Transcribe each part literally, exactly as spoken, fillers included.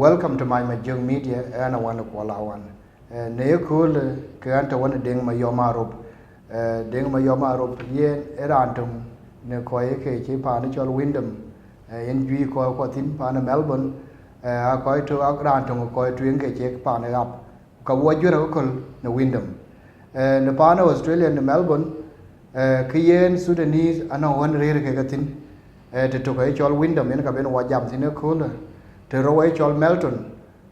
Welcome to my Majok Media, ɣɛn Awan Kuɔl Awan. Eh, në ye köölë, ke ɣɛn tɔ̈ wën Deŋ Mayɔm Arop. Eh, Deŋ Mayɔm Arop yen ë raan töŋ në kɔc ke cï paan cɔl Wyndham, eh, yen juëc kɔc kuɔ thïn paan Melbourne, eh, a kɔc tök, a raan töŋ kɔc tueŋ ke cï paan ɣap. Ku ka wɔ juër akököl në Wyndham. Eh, në paan Australia në Melbourne, eh, ke yen Sudanese anɔŋ ɣän rëër kek thïn. Eh, të tök aye cɔl Wyndham, yen ka ben wɔ jam thïn ëköölë. Të rou aye cɔl Melton,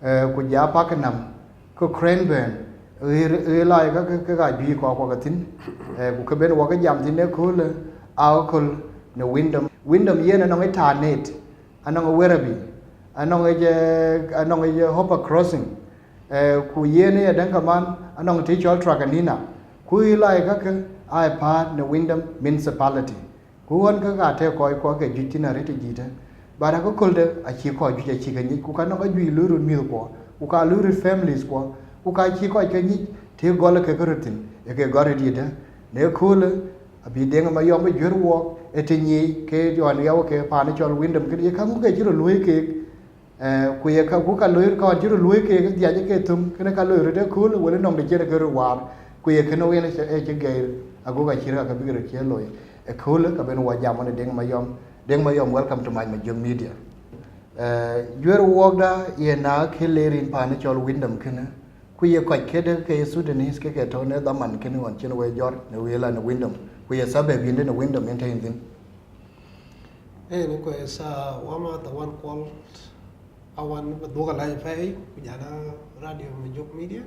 eh, ku ja Pakenham, ku Cranbourne, ɣer, ɣer lai ka, ka, ka, ka juëc kɔc kuɔ ke thïn. Eh, ku ke ben wɔ ke jam thïn ëköölë, akököl në Wyndham. Wyndham yen anɔŋ ë Tarneit, anɔŋ ë Werribee, anɔŋ ë je, anɔŋ ë je Hoppers Crossing, eh, ku yen ë adäŋ kaman, anɔŋ të cɔl Truganina, ku ɣer lai kakë aa paat në Wyndham Municipality. Ku ɣän ke ka tëk kɔc kuɔ ke juëc thïn arëët ë jïïtë, but akökölde acï kɔc juëc acï ke nyic, ku ka nɔŋ ka juëc lui röt mïth kuɔ, ku ka lui röt families kuɔ, ku ka cï kɔc ke nyic, të gɔl ke ke röt thïn, ë ke gɔl röt yïdë, në köölë, abï Deŋ Mayɔm bï juër wɔɔk, ë të nyic ke ɣɔn riɛu ke paan cɔl Wyndham kënë, ye ka ŋu ke cï röt luɔ̈i keek, eh, ku ye ka, ku ka loi ka ɣɔn cï röt luɔ̈i keek, dhiac ke thöŋ, kënë ka loi röt ëköölë, wël nɔŋ de cïn ke röt waar, ku ye kënë yen ë cï, ë cï gɛɛr, ago ka cït ka ke bï röt cï looi. Ëköölë ka ben wɔ jam wën Deŋ Mayɔm. Deŋ Mayɔm, welcome to my Majok Media. Eh, juër wɔɔkda ye na kë leer yïn paan cɔl Wyndham kënë, ku ye kɔc këde ke ye Sudanese ke ke tɔ̈ në dhaman kënë ɣɔn cïn we jɔt në wël an Wyndham, ku ye suburb yïndë në Wyndham yen tɔ̈ yïn thïn. Ëë, në kuɛth, ah, wama the one called Awan bï dhuɔ̈k alac apɛi, ku jana Radio Majok Media.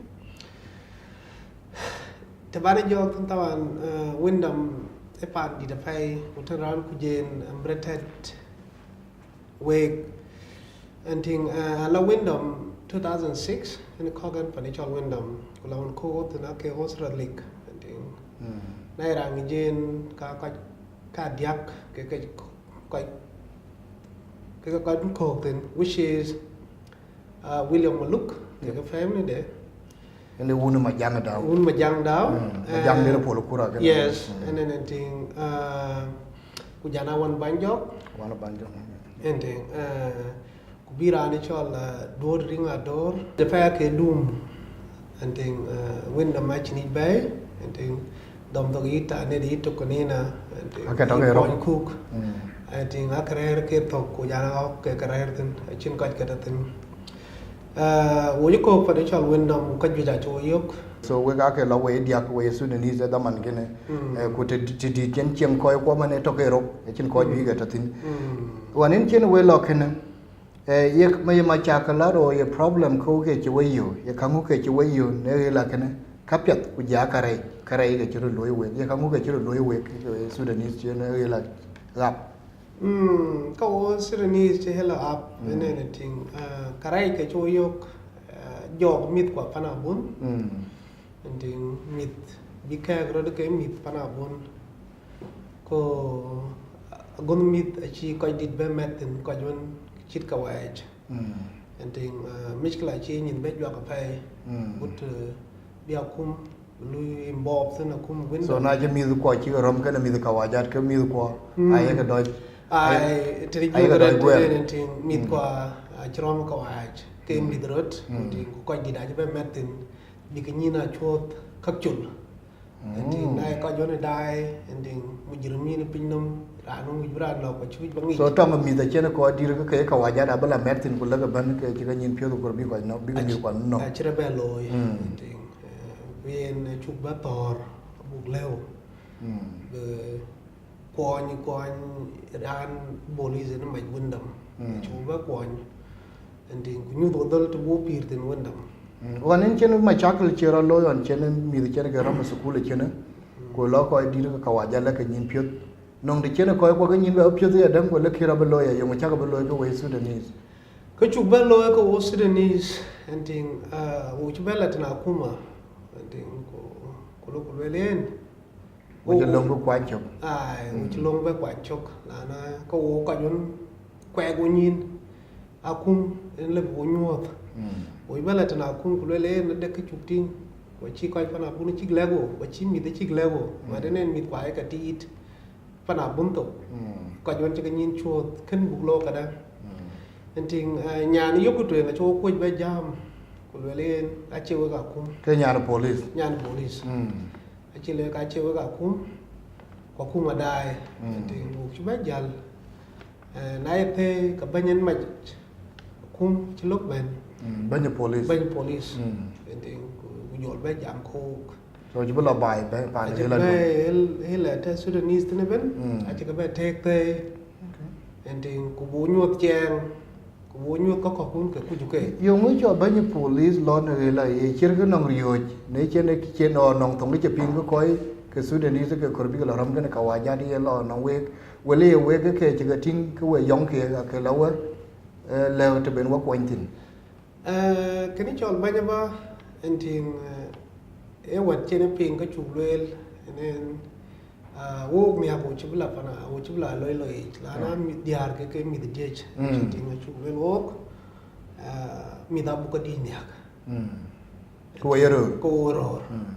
Të bän jɔɔk thïn thawan, eh, Wyndham ë paan dït apɛi, ku të raan ku jen, em, bï rɔt tɛ̈t week. Ɛn tïŋ, eh, ala Wyndham two thousand six, ënë kɔ̈k ɛn pan cɔl Wyndham, ku la wën kɔ̈k thïn ake Australia League, ɛn tïŋ. Mm. Na ye raan ŋic yen ka kɔc kadiäk ke, ke kɔc, ke, ke kɔc kɔ̈k thïn, which is, uh, William Maluk, ke, ke family de. Ënë wun Majaŋ Dau. Wun Majaŋ Dau. Mm. Majaŋ, eh, dït Pol Kura kënë. Yes, mm. Ënë, ënë tïŋ, uh, ku jana Wan Bany Jɔk. Wan Bany Jɔk. Ënë tïŋ, uh, ku bï raan cɔl, uh, Duɔ̈r Riŋ Ador. Të pɛ̈i ke dum, ënë tïŋ, uh, Wyndham acïn yic bɛ̈ɛ̈i, ënë tïŋ, dhɔm thok yï Tarneit yï Truganina, ënë tïŋ, ake tɔ̈ yï ke rou. Kuɔny Kuk. Mm. Ënë tïŋ, ake rɛ̈ɛ̈r ke thök, ku jana ɣɔ̈k ke ke rɛ̈ɛ̈r thïn, acïn kɔc ke tɔ̈ thïn. Ah, wo cï kɔ̈k pan cɔl Wyndham, ku ka juëc acï wo yök. So wek ake lɔ we diäk we Sudanese ë dhaman kënë, mm, eh, ku të, të dït cïn cieŋ kɔc kuɔ man ë tɔ̈ ke rou, acïn kɔc, mm, juëc ke tɔ̈ thïn. Mm. Wan yen cïn we lɔ kënë, eh, ye, ma ye macakal la rou ye problem kɔ̈k ke cï we yök, ye ka ŋu ke cï we yök në ɣela kënë, ka piɛth ku ja ka rɛɛc, ka rɛɛc ke cï röt luɔ̈i wek, ye ka ŋu ke cï röt luɔ̈i wek, ke Sudanese cï në ɣela ɣap. Mm, ka wo Sudanese cï ɣela ɣap, mm, ënë, ënë tïŋ, ah, ka rɛɛc ke cï wo yök, ah, jɔɔk mïth kuɔ pan abun. Mm. Ënë tïŋ, mïth bï kɛ̈ɛ̈k röt ke mïth pan abun. Ku agönh mïth acï kɔc dït bɛ mɛt thïn, kɔc wën cït kawaja. Mm. Ënë tïŋ, ah, mïckila acï nyin bɛ juak apɛi. Mm. But, eh, bï akum lui involve thïn, akum Wyndham. So na cï mïth kuɔ cï ke röm kënë mïth kawaja, ke mïth kuɔ, mm, aye ke dɔc. Ai, aye, të aye ke dɔc guɛl. Ënë tïŋ, mïth, mm, kuɔ acï röm kawaja, ke, mm, mïth röt, mm, ënë tïŋ, ku kɔc dït acï bɛ mɛt thïn, bïk nyin acuɔth kak col. Ënë tïŋ, mm, na ye kɔc wën daai, ënë tïŋ, mujrimin pinynhom, raan wën wïc bï raan nɔ̈k, acï wïc ba ŋic. So tɔŋ mïth acïn kɔc dït ke, ke kawaja abï la mɛt thïn ku lëk ëbɛ̈n ke cï ke nyin piɔ̈th ku bï kɔc nɔ̈k, bï ke mïth kuɔ nɔ̈k. Acï rɔt bɛ looi, mm, ënë tïŋ, eh, ku yen acuk bɛ thɔ̈ɔ̈r, abuk lëu. Mm. Bï kuɔny, kuɔny raan police ënë mac Wyndham. Mm. Acuk bɛ kuɔny. Ënë tïŋ, ku nyuth wo dhöl të buk pïïr thïn Wyndham. Mm. Wan yen cïn macakal cï rɔt looi ɣɔn cïn mïth cïn ke röm thukul cïn, mm, ku lɔ kɔc dït ke kawaja lëk ke nyin piɔ̈th. Nɔŋ të cïn kɔc kuɔ ke nyin bɛ piɔ̈th ayadäŋ, ku lëk kï rɔt bï looi, ayeŋö cäk bï looi ke we Sudanese? Kë cuk bɛ looi ke wo Sudanese, ënë tïŋ, ah, wo cï bɛ la tën akuma, ënë tïŋ, ku, ku lɔ ku lueel yen. Wo cï löŋ bï kuany cök. Ai, wo cï, mm, löŋ bï kuany cök, lana ka wo kɔc wën kuɛɛk wo nyin, akum ënë lëu bï wo nyuɔ̈th. Mm. Wo cï bɛ la tën akum ku lueel yen, ade kë cuk tïŋ, ku acï kɔc pan abun acïk lɛ̈k wo, ku acï mïth acïk lɛ̈k wo, mm, but ënë mïth kuɔ aye ke tiit pan abun thok. Mm. Kɔc wën cï ke nyin cuɔ̈th, kën buk looi këdë. Mm. Ëntïŋ, eh, nyan yök tueŋ acï wo kuc bɛ jam, ku lueel yen acie wek akum. Ke nyan police. Nyan police. Mm. Acï lëk acie wek akum, ku akum adaai. Mm. Ëntïŋ, wok cï bɛ jäl. Eh, na ye thëëi, ke bɛ̈ny en mac kum cï lok bɛ̈n. Mm, bɛ̈ny police. Bɛ̈ny police. Mm. Ëntïŋ, ku, ku jɔl bɛ jam ke wok. So, cï bï lɔ baai bɛ, paan acï hila bɛ duɔ̈n. Hil, hila të Sudanese tënë bɛ̈n, mm, acï ke bɛ tëëk thëëi. Okay. Ëntïŋ, ku buk nyuɔ̈th ciɛɛŋ, ku buk nyuɔ̈th kɔ̈k kɔ̈k kun ke kuc ke. Yeŋö cɔl bɛ̈ny police lɔ në hila, ye ciɛ̈t ke nɔŋ riɔ̈ɔ̈c, në cïn, cïn ɔ nɔŋ thoŋ cï piŋ ke kɔc ke Sudanese ke kɔɔr bïk lɔ rɔm kenë kawajat ye lɔ nɔŋ wek, wël ye wek ke cï ke tïŋ ke we yɔŋ ke, ke lɔ we, eh, lëu të ben we kuɔny thïn. Eh, kënë cɔl bɛ̈ny aba, ëntïŋ, eh, ee wɛ̈t cïn piŋ ke cuk lueel, ënɛn, ah, wok miäk wo cï bï la pana, wo cï bï la loi loi yic, la na, mm, mïth diäär ke, ke mïth diëc, mm, cï tïŋ acuk lueel wok, ah, mïth abuk ke dïc miäk. Mm. Ku wo ye röör. Ku wo röör. Mm.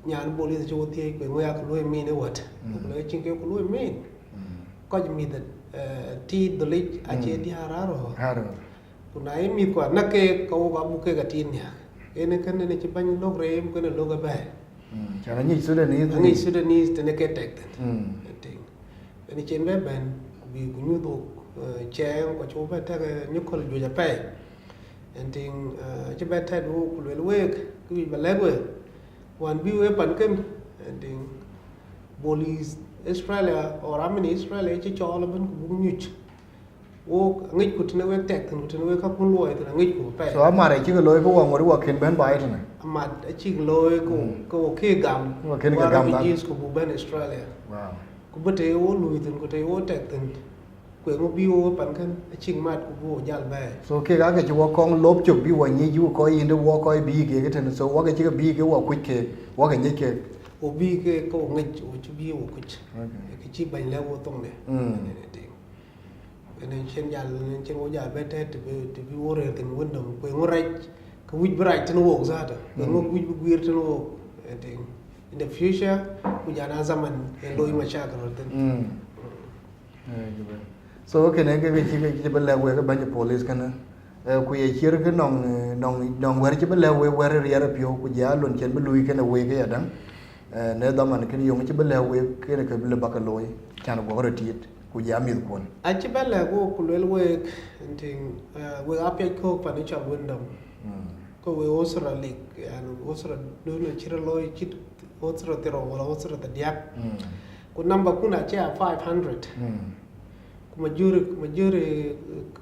Nyan police cï wo thiëëc, ku eeŋö yak luɔi min ë wɛ̈t? Mm. Ku luɔi cïn ke ku luɔi min. Mm. Kɔc mïth, eh, tiit dhölic acie, mm, diäär aröör. Aröör. Ku na ye mïth kuan näk keek, ke wok abuk keek atit miäk. Yen ee kënë cï bɛ̈ny lok reem, kënë lok ëbɛ̈ɛ̈i. Mm. Cän aŋic Sudanese. Aŋic Sudanese tënë ke tɛk thïn. Mm. Ëntïŋ. Ënë cïn bɛ bɛ̈n, ku bï ku nyuth wok, eh, cɛɛŋ, ku acï wo bɛ tɛk, eh, nyuköl juëc apɛi. Ëntïŋ, eh, cï bɛ tɛt wok ku lueel wek, kë wïc bä lɛ̈k wek, wään bï wek pan kën, ëntïŋ, police Australia, or army Australia, cï cɔɔl ëbɛ̈n ku buk nyuc. Wok aŋicku tënë wek tɛk thïn, ku tënë wek kakun luɔi thïn, aŋicku apɛi. So, amat acï ke looi ke wɔ ŋot wɔ kën bɛ̈n baai tënë? Amat acï ke looi ke, mm, ke wɔ ke gam, wɔ kën ke gam refugees ku buk bɛ̈n Australia. Wow. Ku bï të ye wo luui thïn, ku të ye wo tɛk thïn, ku eeŋö bï wo pan kën acïk mat ku bï wo jäl bɛ̈ɛ̈i. So, kek aake cï wɔ kɔŋ lop cök bï wɔ nyic, ku kɔc yïndë wɔ kɔc bï kek ëtënë. So, wɔ ke cï ke bï ke wɔ kuc kek, wɔ ke nyic kek. Wo bï ke, ke wo ŋic, wo cï bï wo kuc. Okay. Kë cï bɛ̈ny lɛ̈k wo thoŋde. Mm. Ënɛn ëtïŋ. Ënɛn cïn jäl, ënɛn cïn wo jäl bɛ tɛ̈t të bï, të bï wo rëër thïn Wyndham, ku eeŋö rac, ke wïc bï rac tënë wok zatu. Ku eeŋö, mm, wïc bï guiir tënë wok, ëtïŋ, in the future, ku jana zaman en looi mashakil röt thïn. Mm. Eh, jubɛ. So, kënë ke, ke cï, ke cï bï lɛ̈k wek bɛ̈ny police kënë. Eh, ku ye ciɛ̈t ke nɔŋ, eh, nɔŋ, nɔŋ wɛ̈t cï bï lɛ̈k wek wɛ̈t riɛɛr ë piɔ̈u, ku jɔ alon cïn bï luui kënë wek ë yadäŋ. Eh, në dhaman kënë yöŋ cï bï lɛ̈k wek kënë ke bï lë bäk ke looi, can guɔk röt tiit, ku jɔ mïthkuɔn. Acï bɛ lɛ̈k wok ku lueel wek, ëntïŋ, eh, wek apiac kɔ̈k pan ë cɔl Wyndham. Mm. Ke wek usra lik, yani usra dun acï rɔt looi cït usra thiërrou wala usra thiërdiäk. Mm. Ku number kun acie a five hundred. Mm. Ku majority, majority, eh,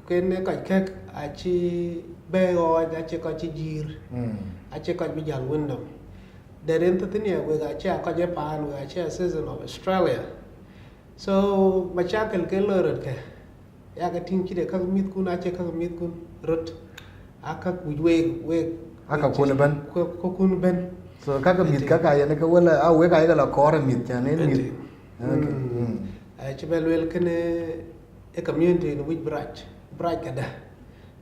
kënë kɔc kek acï bɛ̈ɛ̈i ɣɔɔc, acie kɔc cï jïïr. Mm. Acie kɔc bï jäl Wyndham. Dɛ̈t en thïn ye wek acie a kɔc ë paan, wek acie a citizen of Australia. So, mashakil ke loi röt kë, ya ke tïŋ cït ee käk mïthkun, acie käk mïthkun röt, aa käk wïc wek, wek, aa käkkun ëbɛ̈n. Kä-, käkkun ëbɛ̈n. So, käk mïth, ëtïŋ, käk aa yen ke wël, aa wek aa yek la kɔɔr ë mïth, cän en mïth. Ëtïŋ. Okay. Mm. Mm. Eh, cï bɛ lueel kënë ë community në wïc bï rac, bï rac këdë.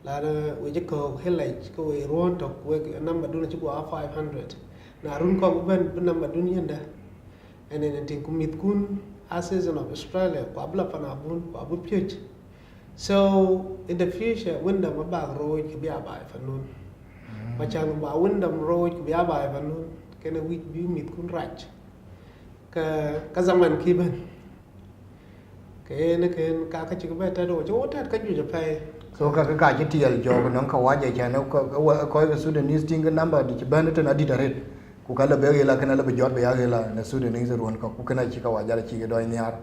Lanë wek cï kɔ̈k hillage, ke wek ruɔ̈ɔ̈n tök, wek number dun acï guɔ aa five hundred. Na run kɔ̈k bï bɛ̈n, bï number dun yiëndë. Ënɛn ëtïŋ, ku mïthkun aa citizen of Australia, ku abï la pan abun, ku abï piöc. So, in the future, Wyndham abäk rooc kë bï a baai panun. Mm. Ku acän ba Wyndham rooc kë bï a baai panun, kënë wïc bï mïthkun rac. Ka, ka zaman kï bɛ̈n. Ke yen, ke yen, ka, ka cïk bɛ tɛ̈t, wo cï wo tɛ̈t ka juëc apɛi. So, ka, ka, ka cï tiɛɛl jɔɔk nɔŋ kawaja, cän ë kɔ-, ë wa-, ë kɔc ke Sudanese tïŋ ke number dï cï bɛ̈n ëtën adït arëët. Ku ka lë bï ɣila, kënë lë bï jɔt bï ya ɣila në Sudanese ruɔ̈n kɔ̈k, ku kënë acï kawaja la cï ke dɔɔny nhiaar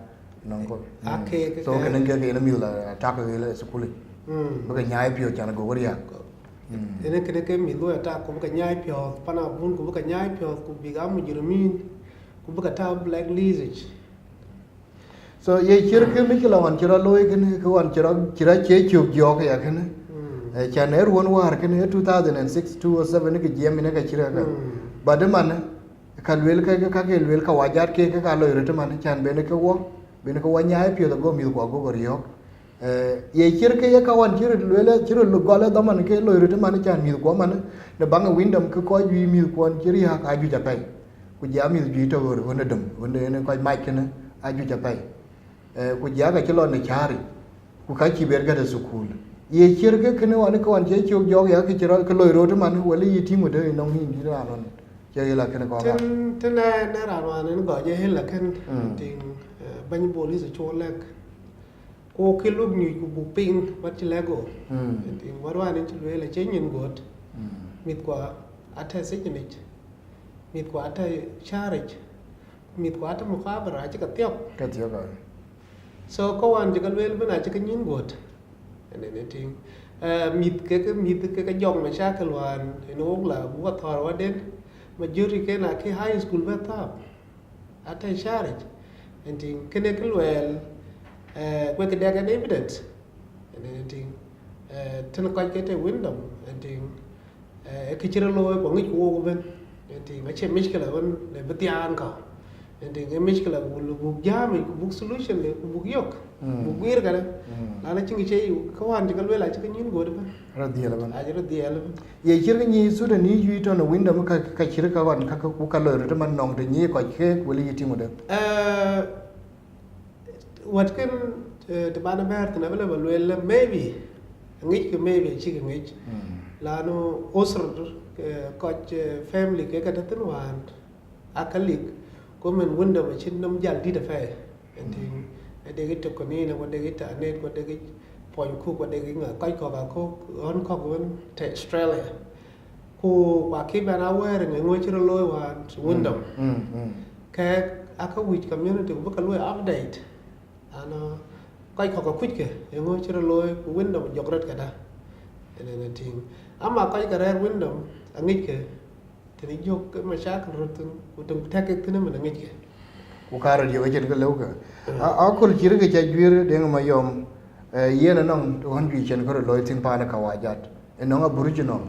nɔŋ kɔ̈k. Mm. Ake, ke, so, ke, kënë ke, ke yen mïth la tak ɣila ë thukul yic. Mm. Bï ke nyaai piɔ̈ɔ̈th cän go wär yak. Mm. Ënë kënë ke mïth luɔi atak, ku bï ke nyaai piɔ̈ɔ̈th pan abun, ku bï ke nyaai piɔ̈ɔ̈th, ku bïk aa mujrimin, ku bï ke tääu blacklist yic. So, ye ciɛ̈t kë mïckila ɣɔn cï rɔt looi kënë, kë ɣɔn cï rɔt, cï rɔt cie cök jɔɔk ya kënë. Mm. Eh, cän ë ruɔ̈n wäär kënë, ë two thousand and six, two oh seven, kë jiɛɛm yen ka cï rɔt ka. Mm. But ëmanë, ka lueel ke, ke, ka ke lueel kawajat ke, ke ka loi röt ëmanë, cän ben ke wɔ, ben ke wɔ nyaai piɔ̈ɔ̈th ago mïthkuɔ ago riɔ̈ɔ̈k. Eh, ye ciɛ̈t kë ye ka ɣɔn cï röt lueel, cï röt gɔl ë dhaman ke loi röt ëmanë, cän mïthkuɔ ëmanë, në baŋ ë Wyndham ke kɔc juëc mïthkuɔn cï riääk aa juëc apɛi. Ku jɔ mïth juëc tɔ̈ ɣöt, ɣön ë döm, ɣön ë, ɣön ë kɔc mac kënë aa juëc apɛi. Eh, ku jɔ ka cï lɔ në cääri, ku ka cïï ber gät ë thukul. Ye ciɛ̈t ke kënë wan, ke wan cie cök jɔɔk ya, ke cï rɔt ke loi rot man, wala yï tïŋ wëde ënɔŋ yïn dït raan ɣɔn cie hila kënë kɔn ɣa? Tën, tën ë, në raan wan ën gɔc ë hila kën, mm, tïŋ, eh, bɛ̈ny police cuk lɛ̈k. Ku kë luk nyuc ku buk piŋ, wat cï lɛ̈k go. Mm. Tïŋ, wat wan ën cï lueel acie nyin guɔ̈t. Mm. Mïthkua atɔ̈ thijinic. Mïthkua atɔ̈ cääric. Mïthkua atɔ̈ mukabara, acï ke thiɔ̈k. Ke thiɔ̈k, ai. So, kä wan cï ke lueel bën acï ke nyin guɔ̈t. Ënënë tïŋ. Eh, mïth ke, ke mïth ke, ke jɔk macakil wan, ënë wok la, buk athɔ̈r waden, majority ken akï high school bɛ thap. Atɔ̈ cääric. Ën tïŋ, kënë kë lueel, eh, kuek kë dɛk en evidence. Ënënë tïŋ. Eh, tën kɔc ke tɔ̈ Wyndham, ën tïŋ. Eh, kë cï rɔt looi, ku ŋic ku wok ëbën. Ën tïŋ, acie mickila ɣɔn le bï thiaan kɔ̈u. Ën tïŋ, ee mickila ku le buk jääm, ku buk solution le, ku buk yök. Mm. Buk guiir këdë. Mm. Lana cïn kë cie yu, kä wan cï ke lueel acï ke nyin guɔ̈t ëbën. Rɔt dhiɛl ëbën. Acï rɔt dhiɛl ëbën. Ye ciɛ̈t ke nyic thudë ni juëc tɔ̈ në Wyndham ka, ka cït ka ɣɔn, ka, ka, ku ka loi röt man nɔŋ të nyic kɔc keek, wala yï tïŋ wëde? Eh, Wɛ̈t kën, eh, të ban bɛ̈ɛ̈r thïn abï lë ba lueel lë maybe, aŋickë maybe acïkë ŋic. Mm. Lanu usra, eh, kɔc, eh, family kek ka tɔ̈ thïn wään, aa ka lik, ku mën Wyndham acït nɔm jäl dït apɛi. Ën tïŋ, mm, adek yic tök kɔn yïn, ku adek yic Tanet, ku adek yic Pony Kuk, ku adek yic ŋa, kɔc kɔ̈k akɔ̈k, ɣɔn kɔ̈k wën tɔ̈ Australia. Ku, ku akï bɛn a wɛ̈ɛ̈r ë ŋö cï rɔt looi wään Wyndham. Mm, mm. Kek aa kä wïc community ku bï ke luɔi update. Lanu kɔc kɔ̈k akuckë ë ŋö cï rɔt looi ku Wyndham jɔk rɔt këdë. Ënënë tïŋ. Ama kɔc ke rɛ̈ɛ̈r Wyndham aŋickë, tënë jɔk ke macakil röt thïn, ku tënë tɛ̈k kek thïn ëmën aŋickë. Ku ka rɔt yök acïn kë lëukë. Mm. A, aköl cït kë ca juiir Deŋ Mayom, eh, yen anɔŋ të ɣɔn juëc cïn kë rɔt looi thïn paan ë Kawajat. Ënɔŋ Aboriginal.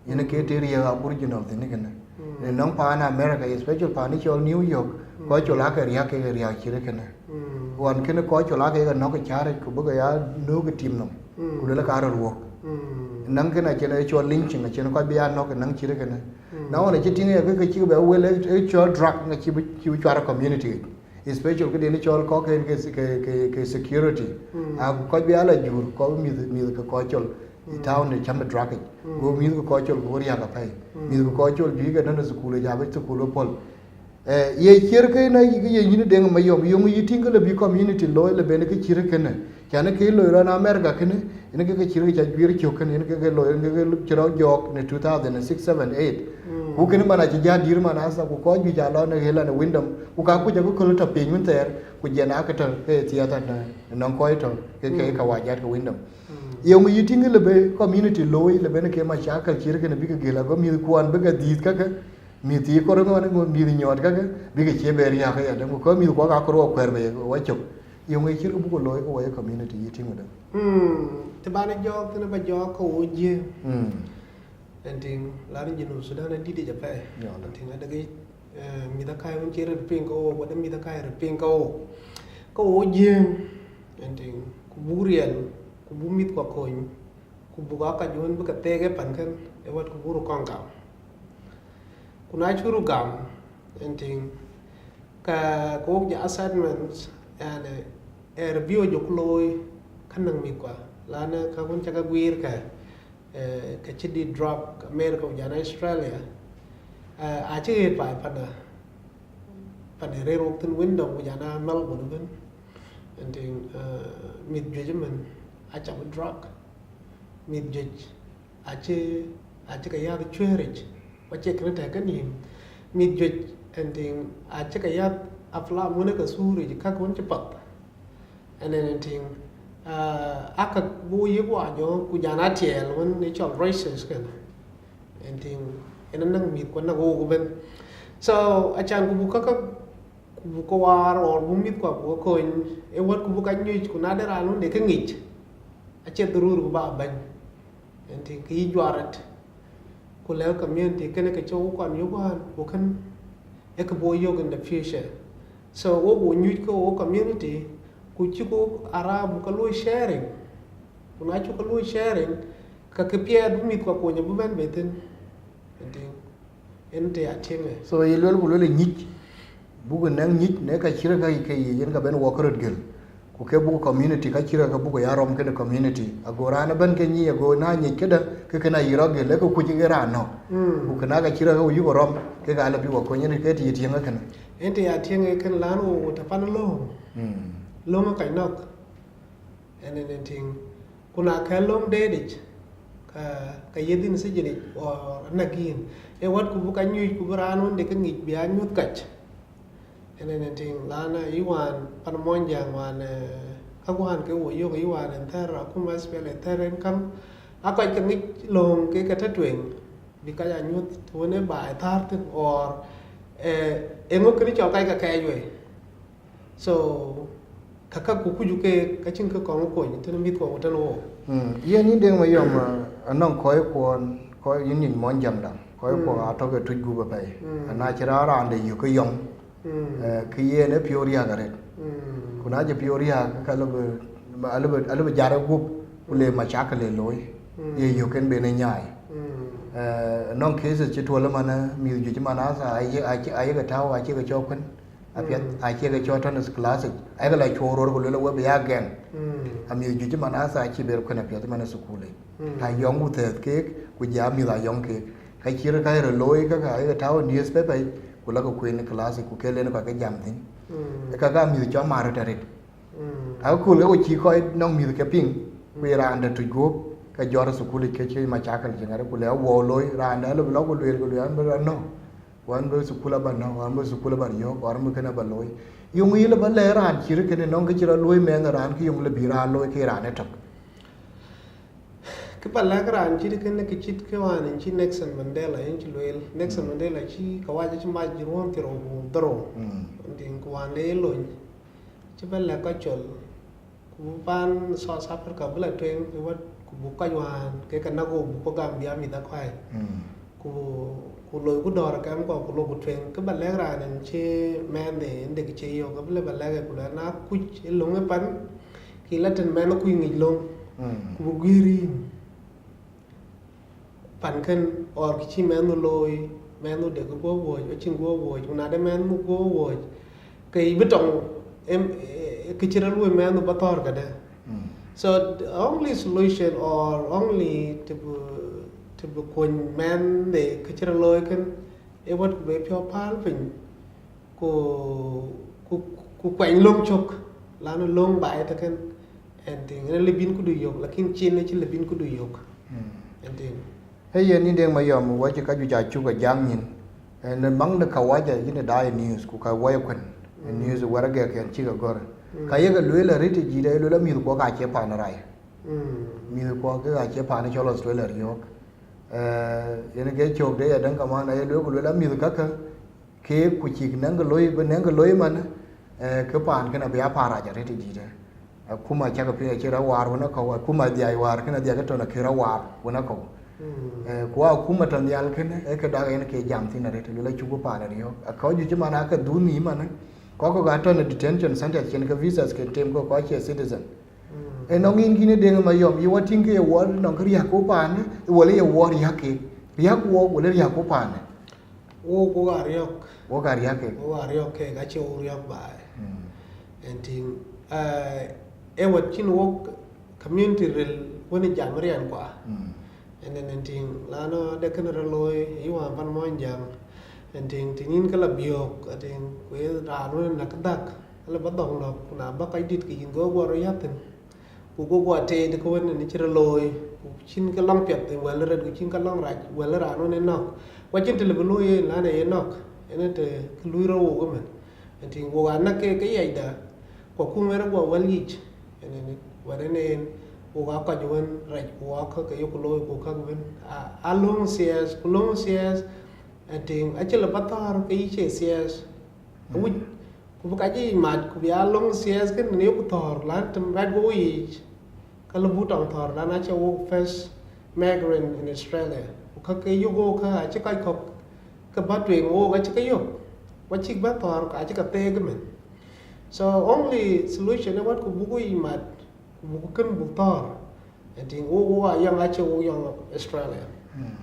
Yen ke të riääk Aboriginal thïn kënë. Mm. Ënɔŋ paan America, especially paan ë cɔl New York, mm, kɔc col aake riääk kek riääk cït kënë. Mm. Ɣɔn kënë kɔc col aake ke nɔ̈k ë cääric, ku bï ke ya nöök ë tim nɔm. Mm. Ku luel ka rɔt wuɔ̈k. Mm. Naŋ kënë acïn ë cɔl lynching, acïn kɔc bï ya nɔ̈k ë naŋ cït kënë. Mm. Na ɣɔn acï tïŋ ë ke, ke cïk bɛ wel ë, ë cɔl drug, ŋa cï bï, cï bï cuar ë community. Especially këden cɔl kɔc ke, ke, ke, ke, ke security. Mm. A ku kɔc bï ala jur, kɔc mïth, mïth ke kɔc col. Mm. Town ë cäm ë drug yic. Mm. Go mïth ke kɔc col go riääk apɛi. Mm. Mïth ke kɔc col juëc ke nɔn ë thukul ë jabë thukul ë pɔ̈l. Eh, ye ciɛ̈t ke na yï ke ye yïn Deŋ Mayom, yöŋ yï tïŋ ke le bï community looi le ben ke cït kënë. Can ke loi rɔt America kënë, yen ke, ke cït ke ca juiir cök kënë, yen ke, ke loi, yen ke, ke cï rɔt jɔɔk në two thousand and six, seven, eight. Mm. Ku kënë man acï ja dïr man asa, ku kɔc juëc aa lɔ në ɣël an Wyndham, ku ka kuc akököl tɔ̈ piny wën thɛɛr, ku jɛn aake tɔ̈ ke thiatha në, në nɔŋ kɔc tɔ̈ ke, ke, mm, Kawajat ke Wyndham. Mm. Ye ŋö yï tïŋ le bï community looi, le ben ke macakil cït kënë bï ke gël, ago mïth kuan bï ke dhiëth kakë, mïth thii kor ŋɔn, ŋö mïth nyɔɔt kakë, bï ke cie bɛ riääk aya däŋ, ku kɔc mïth kuɔ ka kor wɔ kuɛɛr bɛ ye wɔ cök. Ye ŋö cït kë buk looi ke wɔ ye community yï tïŋ wëde? Mm, të ban jɔɔk thïn ba jɔɔk ke wo jiëëm. Mm. Ën tïŋ, lanu Junub Sudan adït yic apɛi. Ya, ën tïŋ, adek yic, eh, mïth akäi wën cï röt piŋ ke wo, wala mïth akäi röt piŋ ke wo. Ke wo jiëëm, ën tïŋ, ku buk riɛl, ku buk mïthkua kony, ku buk aa kɔc wën bï ke theek ë pan kën, ë wɛ̈t ku buk röt kɔn gam. Ku na cuk röt gam, ën tïŋ, ka, ka wok jɔ assessments, yani, ë review jɔ ku looi, ka näŋ mïthkua, lanu ka wën ca ke guiir kë, eh, ka cï dït drug America ku jɔl Australia, eh, acï ɣet baai panda, panda rëër wok thïn Wyndham ku jɔl Melbourne ëbën. Ën tïŋ, eh, mïth juëc ëmën acam drug. Mïth juëc acï, acï ke yäth cuëëric, ku acie kënë tɛ̈k kenïïm. Mïth juëc, ën tïŋ, acï ke yäth aflam wën ë ke thuuric, käk wën cï path. Ënënë tïŋ, ah, aa käk bï wo yiëk wɔ jɔ, ku jɔl aa tiɛɛl wën ë cɔl races kënë. Ën tïŋ, ën anäŋ mïth ku anäŋ wok ëbën. So, acan ku buk käkkä, ku buk ke waar, or buk mïthkua buk ke kony, ë wɛ̈t ku buk ka nyuc, ku na de raan wën de kë ŋic, acie dharuri ku ba bɛ̈ny. Ën tïŋ, kë yï juar rɔt, ku lɛ̈k community kënë ke cï wo kɔn yök wään, ku kën ë kë bï wo yök in the future. So, wo buk nyuc ke wo community, ku cï ku arap buk ke luɔi sharing. Ku na cuk ke luɔi sharing, ka kë piɛth bï mïthkua kony abï bɛ̈n bei thïn. Ën tïŋ, ën të ya tïŋ ë. So, ye luel ku luel ë nyuc, buk ë nɛ̈ŋ nyuc, në ka cït ka ke yic, yen ka ben wɔ ke röt gël. Ku ke buk community ka cï rɔt ke buk ya rɔm kënë community. Ago raan ëbɛ̈n ke nyic, ago na nyic këdë, ke kënë ayï rɔt gël, ke kuc ke raan nɔ̈k. Ku kënë ka cï rɔt ke yuk rɔm, ke ka lɔ bï wɔ kony, ke të yï tiëŋ kënë. Ënë të ya tiëŋ ë kën lan wo, wo të pan löŋ. Löŋ ë kɔc nɔ̈k. Ënë ënë tïŋ. Ku na kɛ̈l löŋ deetic, ka, ka yeth yïn sijinic, or anäk yïn. Ee wɛ̈t ku bï ka nyuc ku bï raan wën de ke ŋic bï a nyuth kac. Ënë ënë tïŋ, lan, eh, yï wään pan Muɔnyjäŋ wään, eh, ka wään ke wo yök yï wään ën thɛɛr akuma S P L A thɛɛr ën käŋ, a kɔc ke ŋic lööŋ ke ke tɔ̈ tueŋ, bï kɔc a nyuɔ̈th të wën ë baai thäär thïn, or, eh, eeŋö kënë cɔl kɔc ke kɛɛc wei. So, ka, ka ku kucu ke, ka cïn kë kɔŋ kony tënë mïth kɔŋ tënë wo. Mm. Yen yïn Deŋ Mayɔm, eh, anɔŋ kɔc kuɔn, kɔc yïn nyin Muɔnyjäŋ daŋ, kɔc kuɔn atɔ̈ ke tuc gup apɛi. Mm. Ana cï raan raan de yök ke yɔŋ, eh, ke yen ë piɔ̈u riääk arëët. Mm. Ku na cï piɔ̈u riääk, ka lë bï, alë bï, alë bï jar ë gup, ku le macakël le looi, ye yök en ben ë nyaai. Mm. Eh, nɔŋ cases cï tuɔl ëmën, eh, mïth juëc ëmën asa, aye, aye, aye ke tääu, acie ke cɔk kuën apiɛth, acie ke cɔk tɔ̈ në class yic, aye ke la cuɔɔr ror ku luel we bï ya gɛŋ. Mm. Amïth juëc ëmën asa acï ber kuën apiɛth ëmën ë thukul yic. Mm. Ka yɔŋ ku thɛɛth keek, ku jɔ mïth ayɔŋ keek. Ka cï röt ka ye röt looi, ka ka ye tääu newspaper yic, ku la ke kueen ë class yic, ku ke len kɔc ke jam thïn. Mm. Ë ka ka mïth cɔk mat röt arëët. Mm. Akööl ke ku cï kɔc nɔŋ mïth ke piŋ, ku ye raan de tuc guöp, ke jɔt ë thukul yic ke cï macakël cï ŋäth, ku le awuɔu looi, raan de alëu bï lɔ ku lueel, ku lueel an bï rɔt nɔ̈k, ku an bï thukul aba nɔ̈k, ku an bï thukul aba riɔ̈ɔ̈k, ku an bï kënë aba looi. Yöŋ yï lë ba lɛ̈k raan cït kënë nɔŋ kë cï rɔt looi mɛnh raan, kë yöŋ lë bï raan looi ke raan ëtök. Kë ba lɛ̈k raan cït kënë, kë cït kë wään yen cï Nelson Mandela yen cï lueel. Nelson Mandela cï kawaja cï mac ruɔ̈ɔ̈n thiërrou ku dhorou. Mm. Ënë tïŋ, ku wään le ye lony, cï ba lɛ̈k kɔc col, ku bï paan South Africa bï la tueŋ ë wɛ̈t, ku buk kɔc wään ke ke näk wo buk ke gam bï a mïth akuai. Mm. Ku, ku loi ku dɔ̈ɔ̈r ë kɛm kɔ̈k ku lok ku tueŋ, kë ba lɛ̈k raan ën cï mɛnhde ën dek cï yök, abï lë ba lɛ̈k ë ku luɛl na kuc ë löŋ ë pan, kï la tën mɛnh kuc ŋic löŋ, mm, ku bï guiir yïn pan kën, or kë cï mɛnhdu looi, mɛnhdu dek guɔ̈p wuɔ̈c, acïn guɔ̈p wuɔ̈c, ku na de mɛnhdu guɔ̈p wuɔ̈c, ke yï bï tɔŋ, em, eh, kë cï rɔt luɔ̈i mɛnhdu ba thɔ̈ɔ̈r këdë. Mm. So the only solution or only të bï, të bï kuɔny mɛnhde kë cï rɔt looi kën, ë wɛ̈t ku be piɔ̈u päl piny, ku, ku, ku kuɛny löŋ cök, lanu löŋ ba ye tëkën, ënë tïŋ, ënë lë bïn këdu yök, lakin cin acï lë bïn këdu yök. Mm. Ënë tïŋ. Ee yen yïn Deŋ Mayɔm, wɔ cï ka juëc acuk a jam nyin. Ënë maŋ de kawaja yïn ë daai news, ku ka wɔ ye kuën. Ë news wär agɛk yen cïk a gɔ̈r. Mm. Ka yek a lueel arëët ë jït, aye lueel amïth kuɔ ka cie paan ë rai. Mm. Mïth kuɔ ke ka cie paan ë cɔl Australia riɔ̈ɔ̈k. Eh, yen ke cök de ya däŋ kaman, aye lueel ku lueel amïth kakë, keek ku cïk nɛŋ ke looi, bï nɛŋ ke looi man, eh, ke paan kën abï a paan rac arëët ë dïïtë. Akuma cäk piŋ acï rɔt waar wën akɔ̈u, akuma dhiai waar kën adhiak ëtön akï rɔt waar wën akɔ̈u. Mm. Eh, ku akuma tɔ̈ nhial kën, ee kë dak yen ke jam thïn arëët, luel acuk paan riɔ̈ɔ̈k. Akɔ̈u juëc man ake dhuk nhïïm man, kɔc kɔ̈k atɔ̈ në detention centers, cïn ke visas ke tem, ke kɔc cie citizen. Mm. Ënɔŋ yïn kïn ë Deŋ Mayɔm, ye wɔ tïŋ ke ye wɔ nɔŋ kë riäk ku paanë, wala ye wɔ riäk ke? Riäk wɔ, wala riäk ku paanë? Wok, wok aa riɔ̈k. Wok aa riäk kek. Wok aa riɔ̈k kek, acie wok riɔ̈k baai. Mm. Ënë tïŋ, eh, ee wɛ̈t cïn wok community ril wën ë jam riɛnkua. Mm. Ënë, ënë tïŋ, lanu de kënë rɔt looi, yï wään pan Muɔnyjäŋ. Ënë tïŋ, tïŋ yïn ke la biöök, ënë tïŋ, ku ye raan wën näk dhäk, ala ba dhɔ̈ŋ nɔ̈k, ku na ba kɔc dït ke yïn go guɔ rɔt yäth thïn. Ku go guɔ teet ke wën ënë cï rɔt looi, ku cïn ke lɔŋ piɛth wɛl rɛt, ku cïn ke lɔŋ rac wɛl raan wën ë nɔ̈k. Ku acïn të lë bï looi yen, lan ë ye nɔ̈k, ënë të kë luui rɔt wok ëmën. Ënë tïŋ, wok aa näk ke, ke yacda, ku akuma ë rɔt guɔ wɛl yic. Ënë, ënë, wɛ̈t ënë en, wok aa kɔc wën rac, ku wok aa käk ke yok looi, ku käk wën, a, a löŋ thiɛɛth, ku löŋ thiɛɛth, ënë tïŋ, acï lë ba thɔ̈ɔ̈r ke yï cie thiɛɛth. Awïc, ku bï ka cï yic mat, ku bï a löŋ thiɛɛth kënë në yeku thɔ̈ɔ̈r, lan tëm rɛt wok yiic, ka lë buk tɔŋ thɔ̈ɔ̈r, lan acie wok first migrant in Australia. Ku ka ke yök wok ka acï kɔc kɔ̈k ke bä tueŋ wok acï ke yök. Ku acïk bä thɔ̈ɔ̈r, ka acï ke theek ëmën. So only solution ë wɛ̈t ku buk yic mat, ku buk kën buk thɔ̈ɔ̈r. Ënë tïŋ, wok, wok aa yɔŋ, acie wok yɔŋ Australia. Mm.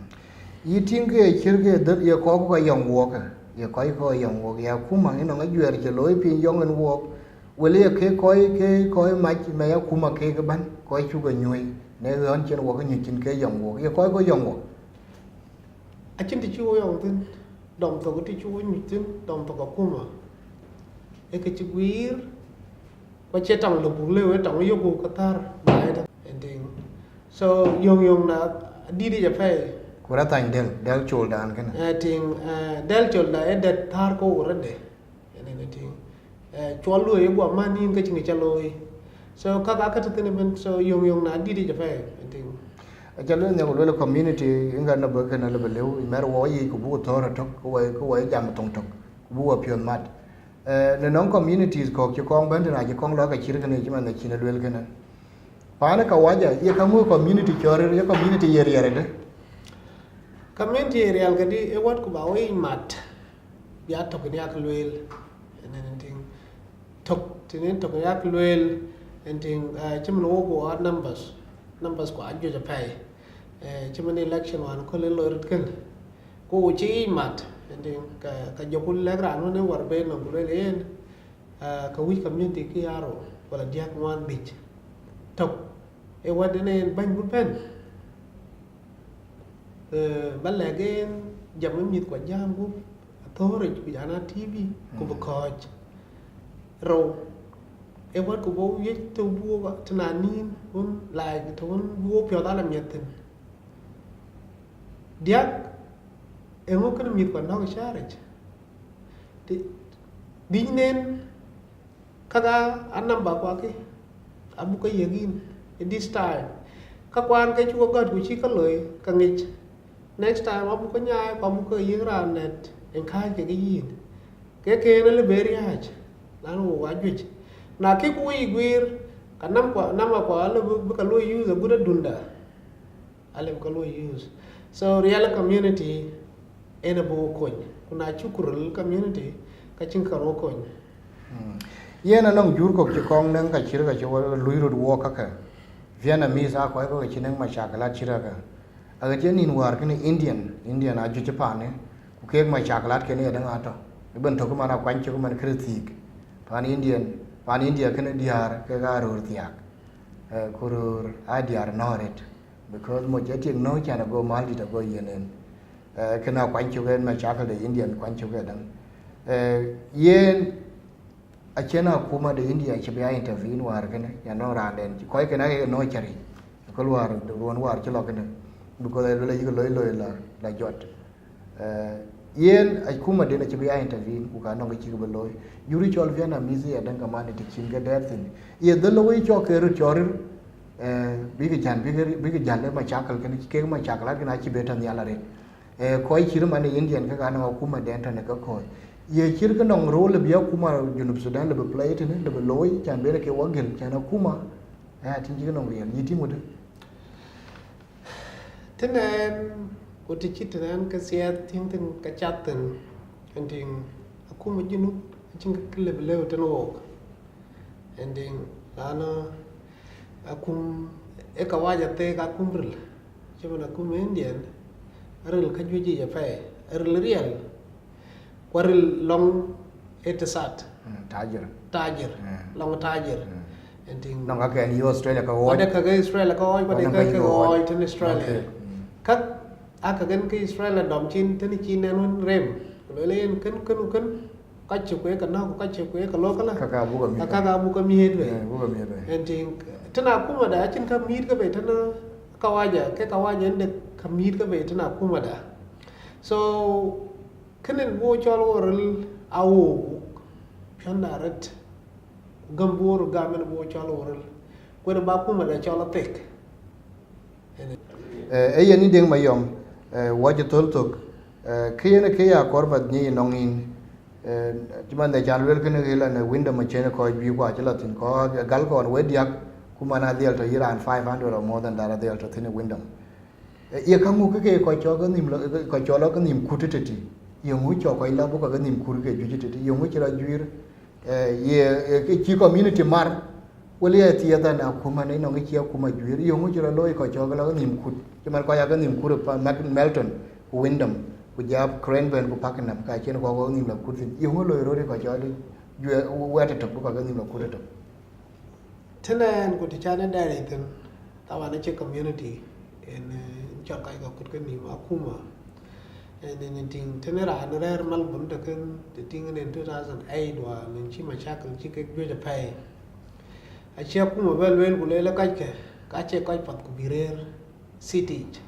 Yï tïŋ ke ye ciɛ̈t ke dhël, ye kɔc kɔ̈k yɔŋ wok, ye kɔc kɔ̈k yɔŋ wok, ye akuma, ënɔŋ ajuɛɛr cï looi piny yɔŋ en wok, Wël ye ke kɔc, ke kɔc mac mɛc akuma kek ëbɛ̈n, kɔc cuk e nyuɔ̈i në ɣän cïn wok nyuc cïn ke yɔŋ wok, ye kɔc kɔ̈k yɔŋ wok. Acïn të cï wo yɔŋ thïn, dɔm thok të cï wo nyuc thïn, dɔm thok akuma. Ee kë cï guiir, ku acie tɔŋ lɔ buk lëu, ee tɔŋ yök ku ke thär baai tënë, ëntiŋ. So, yöŋ yöŋ na dït yic apɛi. Ku rɔt thany dɛl, dɛl coldan kënë. Ëntiŋ, eh, dɛl colda ee dɛt thär kɔ̈u rɔtde. Ënën ëntiŋ. Eh, cuɔl luɔi ye guɔ man nïn ke cï ŋic ca looi. So, kak aa ka tëthiin ëbën, so, yöŋ yöŋ na dït yic apɛi, ëntiŋ. Aca lueel nhiak ku lueel community, ŋa na bï kënë lëbï lëu, mɛr wɔ yic ku buk thɔ̈ɔ̈r ëtök, ku wɔ, ku wɔ jam thoŋ tök, ku buk wɔ piɔ̈ɔ̈th mat. Eh, në nɔŋ communities kɔ̈k cï kɔŋ bɛ̈n tënë acï kɔŋ lɔ ke cït kënë cï man cïn ë lueel kënë. Paan ë Kawaja, ye ka ŋö community cɔɔr, ye community ye riɛl ëdë? Community ye riɛl këdï, ë wɛ̈t ku ba wɔ yic mat, bï a tök ë yak lueel, ënën ëntiŋ. Tök, tënën tök ë yak lueel, ëntiŋ, eh, cï man wok wɔ numbers, numbers ku ajuëc apɛi. Eh, cï man election wään köl ë loi röt kënë. Ku cï yic mat, ëntiŋ, ka, ka jɔku lɛ̈k raan wën ë wär ben nɔm ku lueel yen, ah, ka wïc community kï aa rou, wala diäk ŋuan dhïc. Tök, ë wɛ̈t ënë yen bäny bï bɛ̈n. Eh, ba lɛ̈k en jam ë mïth ku ajam gup athööric, ku jana T V, ku bï kɔ̈ɔ̈c. Rou, ë wɛ̈t ku bɔ̈ wiëc të buk tëna nïn wën, like, të wën buk piɔ̈ɔ̈th ala miɛt thïn. Diäk, eeŋö kënë mïth ku anɔ̈k ë cääric? Të, dhïc nen, kaka a number kuakï, abuk ke yiëk yïn, ë this time. Ka kuan ke cuk gɔ̈t ku cï ke loi, ka ŋic. Next time abuk ke nyaai, ku abuk ke yiëk raan nɛt, en kääc kekë yïn. Ke kën ë lë bë riääc, lan wok ajuëc. Na kï ku wïc guiir, ka nam kua, nama kua alë bï, bï ka luɔi use agut adunda. Alëu ka luɔi use. So, riɛl community en abï wo kony. Ku na cuk röl community, ka cïn ka rou kony. Mm. Yen anɔŋ jur kɔ̈k cï kɔŋ nɛŋ ka cït ka cï wo lui röt wo kakë. Vietnamese aa kɔc kɔ̈k cï nɛŋ macakilat cït kakë. Aɣet cï nïn wäär kënë Indian, Indian aa juëc paanë, ku keek macakilat kënë yedäŋ aa tɔ̈. Ëbën tök man akuany cök man kërë thiik. Paan Indian, paan India kënë diäär kek aa röör thiaak. Eh, ku röör aa diäär nɔ̈ɔ̈r ret. Because moc ë tiek nɔ̈k can ago mal dït ago yen en. Eh, kënë akuany cök en, macakal de Indian kuany cök ëdäŋ. Eh, yen acïn akuma de India cï bï ya intervene wäär kënë, ya nɔŋ raan den. Kɔc kënë aake nɔ̈k cäri. Aköl wäär, ruɔn wäär cï lɔ kënë. Because aluel ayïk loi loi la, la jɔt. Eh, yen akuma den acï bï ya intervene, ku ka nɔŋ kë cïk bï looi. Juri cɔl Vietnamese ya däŋ kaman të cïn ke dɛɛr thïn. Ye dhël wei cɔk ke röt cɔɔr rïr, eh, bïk jal, bïk, bïk jal ë macakal kënë, kek macakilat kënë acï bï tɔ̈ nhial arëët. Eh, kɔc cït man ë Indian ke ka nɔŋ akuma den tɔ̈ në ke kɔ̈ɔ̈c. Ye cït ke nɔŋ role bï akuma Junub Sudan lë bï play tënë, lë bï looi, can ben ke wɔ gël, can akuma, eh, atïŋ cï ke nɔŋ riɛl, yï tïŋ wëdë? Tënɛn, ku të cït tënɛn ke siɛth tïŋ thïn ke cath thïn, ëntiŋ akuma Junub acïn kë lëu bï lëu tënë wok. Ëntiŋ, lana akum ë Kawaja theek akum ril, cïmën akum Indian, aril ka juëc yic apɛi, aril riɛl. Ku aril lɔŋ ë tësat. Mm, tajir. Tajir. Mm. Lɔŋ tajir. Mm. Ëntiŋ. Nɔŋ ka kɛn yï Australia ka ɣɔɔc. Wade ka ke Australia ka ɣɔɔc, wade ka ke ɣɔɔc tën Australia. Okay. Mm. Kak, aa ka kën ke Australia dɔm cin, tën cin nɛn wën rem. Ku lueel yen kën, kën, kën, ka cï kueek ka nɔ̈k, ka cï kueek ka lok këlä. Ka ka buk a miɛt. Ka ka buk a miɛt bei. Eh, buk a miɛt bei. Ëntiŋ, tën akumada, acïn ka miɛt ke bei, tën Kawaja, ke Kawaja ënde ka miɛt ke bei, tën akumada. So, kënë bï wo cɔl wo ril a wo piɔ̈nda arët, ku gäm bï wo röt gam en bï wo cɔl wo ril, ku en bä kumada cɔl athek. Eh, ee yen ë Deŋ Mayɔm, eh, wɔ cï thöl thök, eh, kë yen ë kë ya kɔɔr ba nyic nɔŋ yïn, eh, cï man de can lueel kënë ɣil an, eh, Wyndham acïn kɔc juëc ku acï lɔ thïn, kɔc gal kɔn wek diäk, ku man adhiɛl tɔ yï raan five hundred or more than that adhiɛl tɔ thïn ë Wyndham. Eh, ye ka ŋuk ke kɔc cɔl ke nhïïm lɔ, kɔc cɔl lɔ ke nhïïm kut tëtï. Ye ŋu cɔk kɔc lɔ bï kɔc ke nhïïm kut ke juëc tëtï. Ye ŋu cï rɔ juiir, eh, ye, eh, ke cï community mar. Wël ye thiëëth an akuma në nɔŋ ke cï akuma juiir. Ye ŋu cï rɔ looi kɔc cɔk ke lɔ ke nhïïm kut. Cï man kɔc aa ke nhïïm kut pa Mac-, Melton, ku Wyndham, ku jap Cranbourne, ku Pakenham, ka cïn kɔc ke nhïïm lɔ kut thïn. Ye ŋu looi röt ë kɔc cɔl juɛɛr wɛ̈t ëtök, bï kɔc ke nhïïm la kut ëtök. Tënë ɛn ku të can ë dɛɛr thïn, taban acie community, en, eh, cɔl kɔc ke kut ke nhïïm akuma. En, en, en tïŋ, tënë raan rɛ̈ɛ̈r Melbourne tëkën, të tïŋ en two thousand eight wään, en cï macakil cï kek juëc apɛi. Acie akuma bɛ lueel ku lueel ë kɔckë, ka cie kɔc path ku bï rëër city yic.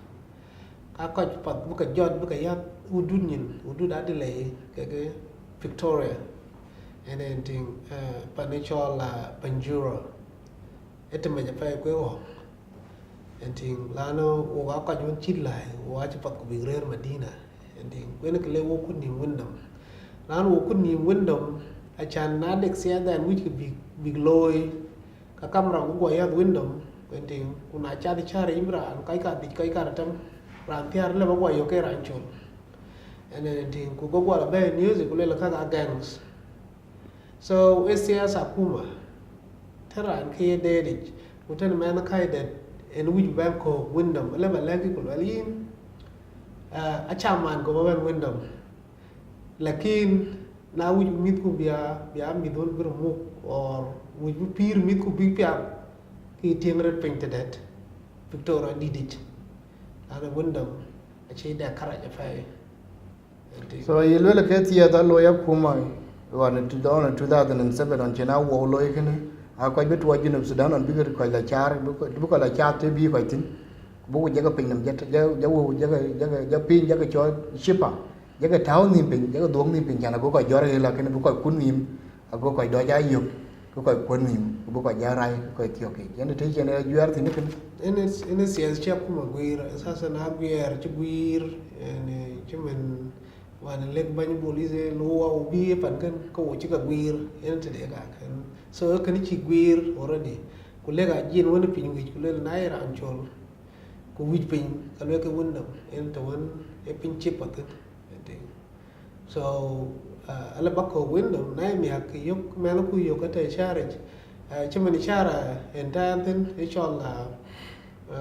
Ka kɔc path bï ke jɔt, bï ke yäth wudut nyin, wudut Adelaide kekë Victoria. En, en tïŋ, eh, pan ë cɔl, ah, Banjura. Ë tëmec apɛi kuek ɣɔ̈k. En tïŋ, lanu wok aa kɔc wën cït läi, wok acï path ku bïk rëër Madina. En tïŋ, ku en kë le wok kut nhïïm Wyndham. Lanu wok kut nhïïm Wyndham, acan na dek siasa ɛn wïckë bïk, bïk looi, ka kamera bï guɔ yäth Wyndham, ku en tïŋ, ku na cath cär yïm raan, kɔc kadhic, kɔc kadhetem, raan thiäär lëu ba guɔ yök ke raan col. En, en tïŋ, ku bï guɔ la bɛ̈ɛ̈i news, ku lueel ka ka gangs. So, ë siasa akuma, të raan ke ye deet yic, ku tënë mɛnh käi dɛ̈t, en wïc bï bɛ̈n köök Wyndham, ëlë ba lɛ̈k yï ku luɛl yïn, ah, aca man ku ba bɛ̈n Wyndham. Lakin, na wïc bï mïthku bï a, bï a mïth wën bï röt muk, or wïc bï pïïr mïthku bï piath, ke yï tiëŋ röt piny tëdɛ̈t, Victoria dït yic. Lanu Wyndham, acï dɛ kärac apɛi. So, ye luel ke thiëëth alooi akuma, ɣɔn ë two thousand, two thousand and seven, ɣɔn cïn a wou looi kënë, a kɔc bï tuɔɔc Junub Sudan, ɣɔn bï kɔc la caar, bï kɔc, bï kɔc la caar të bï kɔc thïn, ku bï ku jɛkë piny nɔm, jɛ, jɛ, jɛ wou, jɛkë, jɛkë, jɛ piny, jɛkë cɔɔl cipa, jɛkë tääu nhïïm piny, jɛkë dhuɔ̈k nhïïm piny, can ago kɔc jɔ̈ɔ̈r ɣëla kënë bï kɔc kut nhïïm, ago kɔc dɔc aa yök, ke kɔc kuɔ̈n nhïïm, ku bï kɔc jɔ rai, ke kɔc thiɔ̈k yiic. Yen të cïn ë juɛɛr thïn kënë. Ënë, ënë siasa cï akuma guiir, sasa na guiɛɛr cï guiir, ënë cï mën, wään lëk bäny police ë luwa wo bï ë pan kën, ke wo cï ke guiir, ënë tëde ka kën. So, ë kënë cï guiir already. Ku lëk a jiën wën ë piny wïc, ku lueel na ye raan col, ku wïc piny, ka lueel ke Wyndham, ënë të wën ë piny cï path thïn, ënë tïŋ. So, uh, ala ba kɔ̈k Wyndham, na ye miäk ke yök, mɛnh ku yök ëtɛ cäär yic. Uh, cï mën cäär, uh, en tɛ̈ɛ̈n thïn, ë cɔl, uh, uh,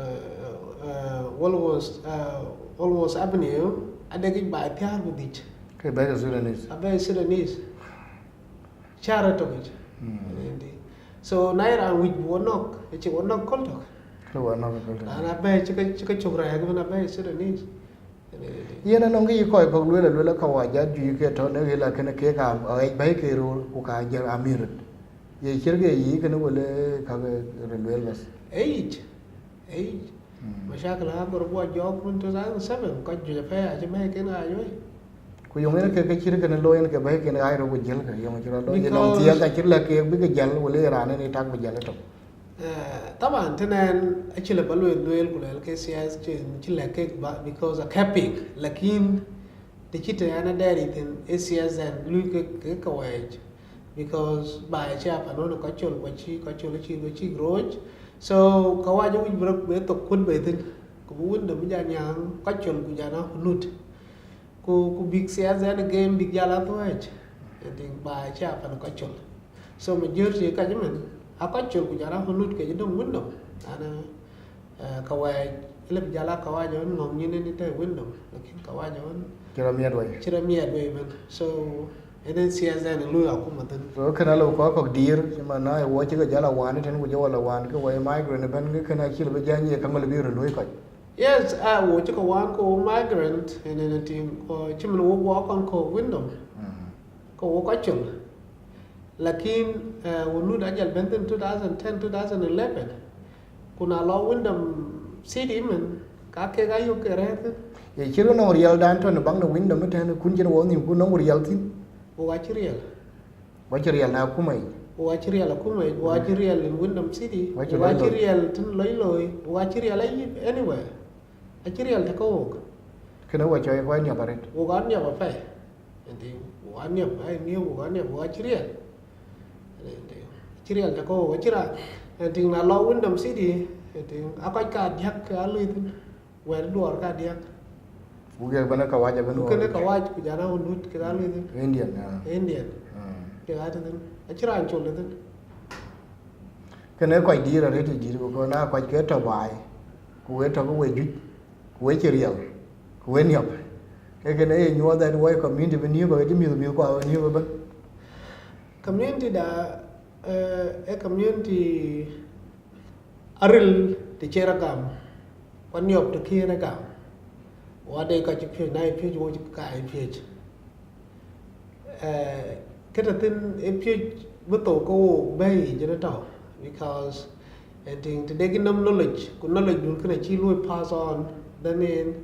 uh, Woolworths, uh, Woolworths Avenue, adek yic baai thiäär ku dhïc. Ke bɛ̈ɛ̈i ke Sudanese. Abɛ̈ɛ̈i Sudanese. Cäär ë tök yic. Mm. Ënë tïŋ. So, na ye raan wïc bï wo nɔ̈k, acï wo nɔ̈k köl tök. Ke wo nɔ̈k köl tök. Raan abɛ̈ɛ̈i cï ke, cï ke cök rɛɛk ëbën abɛ̈ɛ̈i Sudanese. Yen anɔŋ kë yï kɔc kɔ̈k lueel, alueel, akawaja juëc ke tɔ̈ në ɣëla kënë kek aa ɣɛc bɛ̈ɛ̈i ke röör, ku ka jël amir röt. Ye ciɛ̈t ke yï kënë wël, ka ke röt lueel bas? Ë yic, ë yic. Mm. Mashakil aa gör guɔ jɔɔk wën two thousand seven, kɔc juëc apɛi acï bɛ̈ɛ̈iken ɣaac wei. Ku yöŋ yen ke, ke cït kënë looi yen ke bɛ̈ɛ̈iken ɣaac röt ku jëlkë, yöŋ cï rɔt looi, ye nɔŋ thiëëk acï lɛ̈k keek bï ke jäl, wël ë raan ënë tak bï jäl ëtök. Eh, taban, tënë ɛn, acï lë ba lueel, lueel ku lueel ke siasa cï, cï lɛ̈k kek ba, because akë pik, lakin të cï të ɛn adɛɛr yï thïn, ë siasa ɛn lui ke, ke kawɛɛc, because baai cï a pan ɣɔn ë kɔc col, ku acï kɔc col acï, acï roc. So, kawaja wïc bï rɔt bï thok kuöt bei thïn, ku bï Wyndham bï ja nyääŋ kɔc col ku ja na hunud. Ku, ku bïk siasa ɛn game bïk jal a thuëëc, ënë tïŋ, baai cï a pan kɔc col. So majority ka cï mën, a kɔc col ku jal a hunud ke cï döŋ Wyndham. Ana, eh, kawɛɛc, lëp jal a kawaja ɣɔn ŋɔ̈ŋ nyin ënë tɛ̈ Wyndham, lakin kawaja ɣɔn cï rɔt miɛt wei. Cï rɔt miɛt wei ëbën. So, ënë siasa ɛn lui akuma thïn. So, kënë alëu kɔc kɔ̈k diir, cï man na ye wo cï ke jal a wan ëtën ku jɔ wal a wan ke wei migrant ëbën, ke kënë acï lë bï jany ye käŋö lë bï röt luöi kɔc. Yes, a wo cï ke wan ke wo migrant, ënë, ënë tïŋ, ku cï mën wo guɔ kɔn kɔ̈k Wyndham. Mm. Ke wo kɔc col. Lakin, eh, wo nud ajal bɛ̈n thïn two thousand ten, two thousand eleven. Ku na lɔ Wyndham City mën, ka kek ayök ke rɛ̈ɛ̈r thïn. Ye cït nɔŋ riɛldan tɔ̈ në baŋ de Wyndham ëtɛ̈n, kun cïn wo nhïïm kun nɔŋ riɛl thïn? Wo acï riɛl. Wa cï riɛl në akuma yic. Wa cï riɛl akuma yic, wa cï riɛl in Wyndham City, wa cï riɛl tën loi loi, wa cï riɛl ayi anywhere. Acï riɛl të ke wok. Kënë wa cɔɔi kɔc niɔp arëët. Wok aa niɔp apɛi. Ënë tïŋ, wok aa niɔp, ai niɔp, wok aa niɔp, wa cï riɛl. Ënë tïŋ, cï riɛl të ke wok, acï raan. Ënë tïŋ, na lɔ Wyndham City, ënë tïŋ, a kɔc kadiäk ke a loi thïn. Wɛ̈t duɔɔr kadiäk. Ku kek bɛ̈n kawaja bɛ̈n. Ku kënë kawaja ku jana hundut kek a luith. Indian, ah. Indian. Mm. Kek a tëthin. Acï raan col tëthin. Kënë kɔc dïïr arëët ë dïïr, ku kɔn aa kɔc ke tɔ̈ baai, ku we tɔ̈ ke we juëc, ku we cï riɛl, ku we niɔp. Ke kënë ye nyuɔɔth ɛn wɔ community bï niɔp, ke cï mïth, mïth kua we niɔp ëbën. Community da, eh, e community aril të cï rɔt gam, ku aniɔp të kï rɔt gam. Wa de kɔc cï piöc, na ye piöc, wo cï ka ye piöc. Eh, kë tɔ̈ thïn ë piöc bï thou ke wo bɛ̈ɛ̈i yic ënë tɔ̈, because ëntïŋ të dek yï nɔm knowledge, ku knowledge dun kënë cï luɔi pass on, then en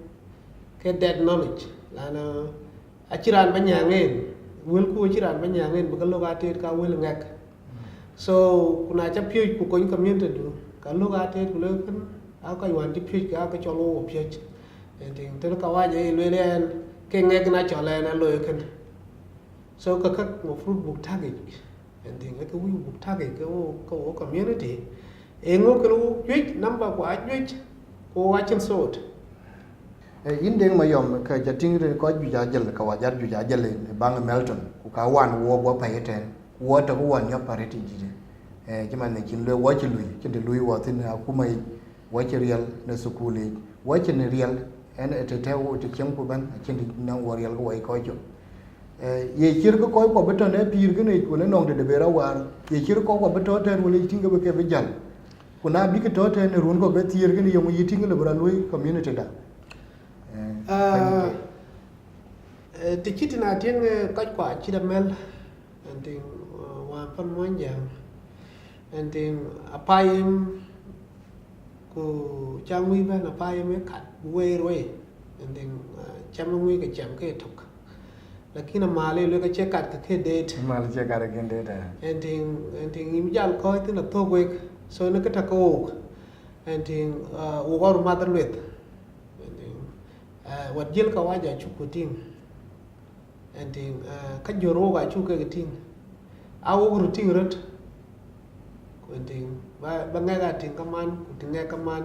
ke dead knowledge. Lana acï raan ba nyääŋ en, wëlku acï raan ba nyääŋ en, bï ke lök ateet ka wël ŋɛk. So, ku na ca piöc ku kony community du, ka lök ateet ku lëk kën, aa kɔc wään cï piöc ke aa ke cɔl wo wo piöc. Ëntïŋ, tënë kawaja ye lueel ɛn, ke ŋɛk na cɔl ɛn a looi kën. So, ka käk mafrut buk tak yic. Ëntïŋ, ke wïc buk tak yic ke wo, ke wo community. Eeŋö kën wo juëc, number ku aa juëc, ku wo acïn sot. Eh, yïn Deŋ Mayɔm, ke ca tïŋ rin kɔc juëc ajël, kawaja juëc ajël ë baŋ Melton, ku ka wan wo bɔ̈ pɛ̈i ëtɛ̈ɛ̈n, ku wo tɔ̈ ku wo nyɔp arëët ë dït. Eh, cï man në cïn lueel wo cï lui, cïn të lui wo thïn akuma yic, wo cï riɛl në thukul yic, wo cïn riɛl, ɛn ë të tɛ̈ wo të cieŋku bɛ̈n, acïn të nɔŋ wo riɛl ke wo yic kɔc cök. Eh, ye ciɛ̈t ke kɔc kuɔ bï tɔ̈ në pïïr kënë yic, wël ë nɔŋ të de bë rɔt waar, ye ciɛ̈t kɔc kuɔ bï tɔ̈ tɛ̈n wël yic tïŋ ke bï ke bï jäl. Ku na bï ke tɔ̈ tɛ̈n në run kɔ̈k ke thiëër kënë, yeŋö yï tïŋ lë bï rɔt luɔ̈i community da? Eh, Ah, eh, të cït na tïŋ, eh, kɔc kuɔ cït amɛ̈l, ëntïŋ, eh, wään pan Muɔnyjäŋ, ëntïŋ, apayim, ku ca ŋuc bɛ̈n apayim ë kat bï weer wei, ëntïŋ, eh, cam ë ŋuc ke cam ke tök. Lakin amal ë luel ke cie kat ke ke deet. Amal cie kat ke deet, eh. Ëntïŋ, ëntïŋ, yïn jal kɔ̈ɔ̈c thïn athök wek, so në kë tɔ̈ ke wook, ëntïŋ, eh, wok ɣɔr math lueth. Ëntïŋ, eh, wat jiël kawaja acuk ku tïŋ. Ëntïŋ, eh, ka jör wok acuk kek tïŋ. Aa wok röt tïŋ röt. Ku ëntïŋ, ba, ba ŋɛk a tïŋ kaman, ku tïŋ ŋɛk kaman.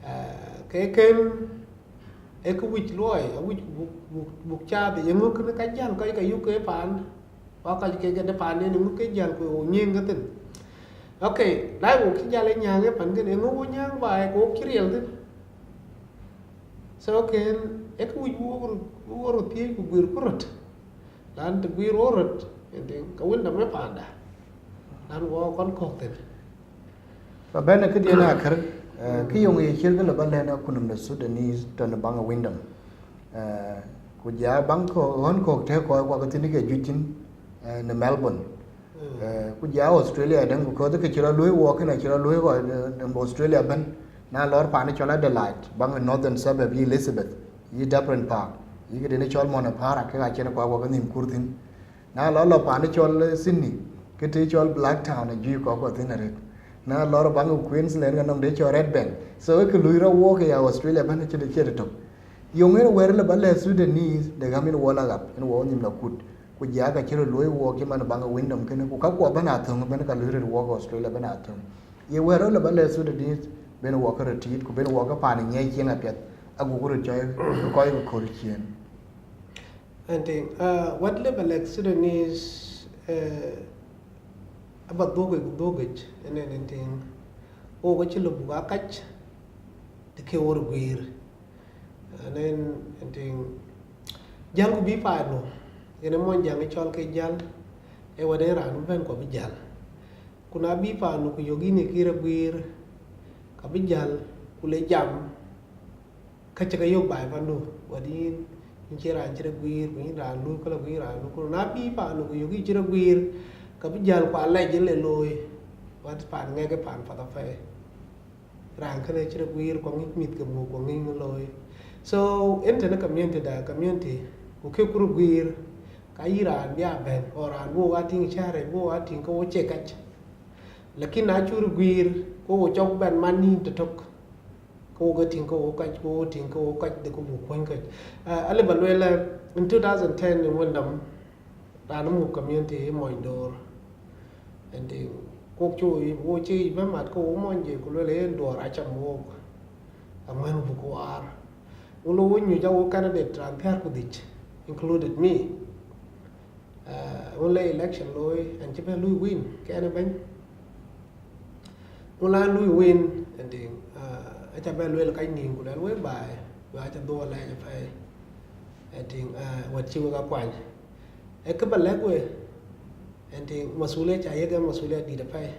Eh, ke ken, ee kë wïc luɔi, awïc buk, buk, buk caath, yeŋö kënë ka jäl kɔc ke yök ke paan, wa kɔc ke ke de paan yen, yeŋö ke jäl ku wo nyieŋ ke thïn. Okay, na wo kï jäl ë nyääŋ ë pan kënë, yeŋö wo nyääŋ baai ku wo cï riɛl thïn. So ken, ee kë wïc bï wo röt, bï wo röt thiëëc ku guiir ku röt. Lan të guiir wo röt, ëntïŋ, ka Wyndham ë paanda. Lan wo kɔn kɔ̈k thïn. Ba bɛ̈n ë këdiɛ̈n akër, eh, kë yöŋ ye ciɛ̈t kë lë ba lɛ̈n akutnhom de Sudanese tɔ̈ në baŋ ë Wyndham. Eh, ku ja baŋ kɔ̈k, ɣän kɔ̈k tëë kɔc kuɔ ke thïn ke juëc thïn, eh, në Melbourne. Eh, ku ja Australia däŋ, because kë cï rɔt luɔ̈i wok kënë acï rɔt luɔ̈i kɔc, eh, në Australia ëbɛ̈n. Na lɔɔr paan cɔl Adelaide, baŋ ë Northern Suburb, yï Elizabeth, yï Dufferin Park, yï këden cɔl Munno Para, kek acïn kɔc kuɔ ke nhïïm kur thïn. Na lɔ lɔ paan cɔl, eh, Sydney, ke të cɔl Blacktown, ajuëc kɔc kɔ̈k thïn arëët. Na lɔ rɔt baŋ Queensland, ke nɔŋ de cɔl Redbank. So, ee kë lui rɔt wok ya Australia ëbɛ̈n, acïn de ciɛ̈t ëtök. Yöŋ yen wɛ̈t lë ba lɛ̈k Sudanese, de gäm yen wo la ɣap, yen wo nhïïm la kut. Ku ja ka cï röt luɔ̈i wok cï man baŋ Wyndham kënë, ku ka kuɔ bɛ̈n athöŋ ëbɛ̈n ka lui röt wok Australia bɛ̈n athöŋ. Ye wɛ̈t rɔt lë ba lɛ̈k Sudanese, ben wok ke röt tiit, ku ben wok ke paan ë nyiɛc ciëŋ apiɛth, aguk röt cɔɔi kɔc ke kööl ciëën. Ëntïŋ, ah, wat lë ba lɛ̈k Sudanese, eh, aba dhuɔ̈k yic ku dhuɔ̈k yic, ënɛn ëntïŋ, wok acï lɔ buk aa kac, të ke wo röt guiir. Ënɛn ëntïŋ, jäl ku bï paandu, yen ë Muɔnyjäŋ ë cɔl ke jäl, ee wɛ̈t ë raan bï bɛ̈n ku abï jäl. Ku na bï paandu ku yök yïn ë kë rɔt guiir, ka bï jäl, ku le jam, ka cï ke yök baai pandu, wɛ̈t yïn, yïn cie raan cï rɔt guiir, ku yïn raan luui këlä, ku yïn raan luui këlä. Na bï paandu ku yök yïn cï rɔt guiir, ka bï jäl ku alɛc ë le looi, wɛ̈t paan ŋɛk ë paan path apɛi. Raan kënë cï rɔt guiir, ku aŋic mïth ke muk, ku aŋic ŋö looi. So, yen tënë community da, community, ku ke ku rɔt guiir, ka yï raan bï a bɛ̈n, o raan bï wok a tïŋ cäär, bï wok a tïŋ ke wo cie kac. Lakin na cuk röt guiir, ke wo cɔk bɛ̈n man nïïm tëtök. Ke wo ke tïŋ ke wo kac, ke wo tïŋ ke wo kac, de ke buk kuɔny kac. Ah, alë ba lueel, eh, in two thousand ten in Wyndham, raan muk community ë mony Dor. Ëntïŋ, kok cï wo, wo cï yic bɛ̈n mat ke wo mony je, ku lueel yen Duɔɔr acam wok. Aŋuɛ̈n buk waar. Wo lo wo nyuc a wo candidate raan thiäär ku dhïc, included me. Ah, wun le election looi, ɛn cï bɛ̈n lui win, ke ɛn ë bɛ̈ny. Wun la lui win, ɛn tïŋ, ah, aca bɛ̈n lueel kac nïïm, ku luɛl wek baai, wek aca dhuɔɔk lɛɛc apɛi. Ɛn tïŋ, ah, wɛ̈t cï wek a kuany. Ee kë ba lɛ̈k we, Ëntï masulia ca yek ë masulia dït apɛi.